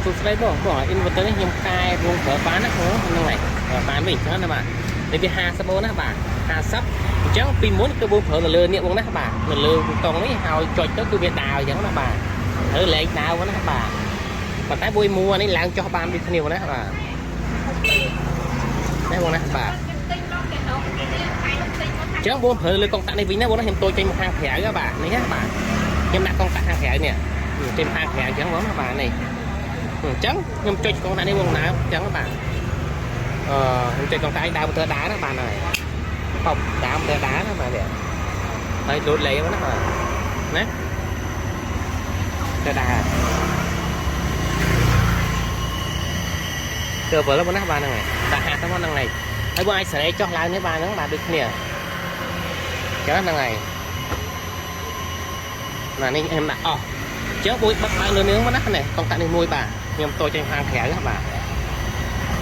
សួស្តីបងបង inverter នេះខ្ញុំកែវងប្រើបានណាបងហ្នឹងហើយប្រើបានវិញអញ្ចឹងណាបាទនេះវា50បងណាបាទ50អញ្ចឹងពីមុនគឺបងប្រើនៅលើនេះបងណាបាទនៅលើប៊ូតុងនេះហើយចុចទៅគឺវាដើរអញ្ចឹងណាបាទហើយលែងដើរបងណាបាទប៉ុន្តែមួយមួនេះឡើងចុះបានដូចគ្នាបងណាបាទនេះបងណាបាទ ទិញមកគេរកគេខែទិញមក អញ្ចឹងបងប្រើលើកុងតាក់នេះវិញណាបងណាខ្ញុំតូចចេញមកខាងក្រៅបាទនេះណាបាទខ្ញុំដាក់កុងតាក់ខាងក្រៅនេះចេញខាងក្រៅអញ្ចឹងបងណាបាទនេះអញ្ចឹងខ្ញុំចុចកុងតាក់នេះបងណាអញ្ចឹងបាទអឺខ្ញុំចុចកុងតាក់ឲ្យដើរទៅដើរណាបាទហើយបបដើមទៅដើរណាបាទនេះហើយលូតលេងណាបាទណាទៅដើរទៅបើបងណាបាទហ្នឹងហើយដាក់ហាទៅហ្នឹងហើយហើយបងអាចសេរីចុះឡើងនេះបាទហ្នឹងបាទដូចគ្នាចឹងហ្នឹងហើយណានេះខ្ញុំដាក់អស់អញ្ចឹងបួយបិទបើកលើនេះមកណានេះកុងតាក់នេះមួយបាទខ្ញុំតូចចេញខាងក្រៅបាទ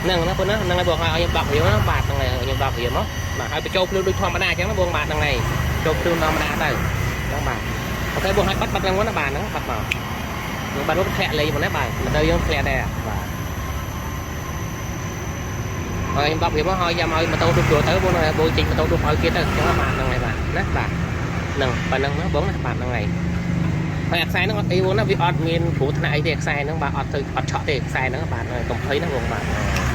ហ្នឹងណាបងណាហ្នឹងហើយបងឲ្យខ្ញុំ10រៀលណាបាទហ្នឹងហើយខ្ញុំ10រៀលមកបាទហើយបញ្ចូលភ្លើងដូចធម្មតាអញ្ចឹងណាបងបាទហ្នឹងហើយចូលភ្លើងធម្មតាទៅអញ្ចឹងបាទ OK បងឲ្យបាត់បាត់ហ្នឹងណាបាទហ្នឹងបាត់មកយើងបាត់មកធ្លាក់លេងមកណាបាទមិនទៅយើងធ្លាក់ដែរបាទហើយខ្ញុំ10រៀលមកហើយយ៉ាំឲ្យម៉ូតូឌុបទៅបងបងចេញម៉ូតូឌុបឲ្យគេទៅអញ្ចឹងបាទហ្នឹងហើយបាទណាបាទហ្នឹងប៉ណ្ណឹងណាបងណាបាទហ្នឹងហើយហើយអាខ្សែហ្នឹងអត់អីបងណាវាអត់មានគ្រោះថ្នាក់អីទេខ្សែហ្នឹងបាទអត់ទៅអត់ឆក់ទេខ្សែហ្នឹងបាទកុំភ័យណាបងបាទ។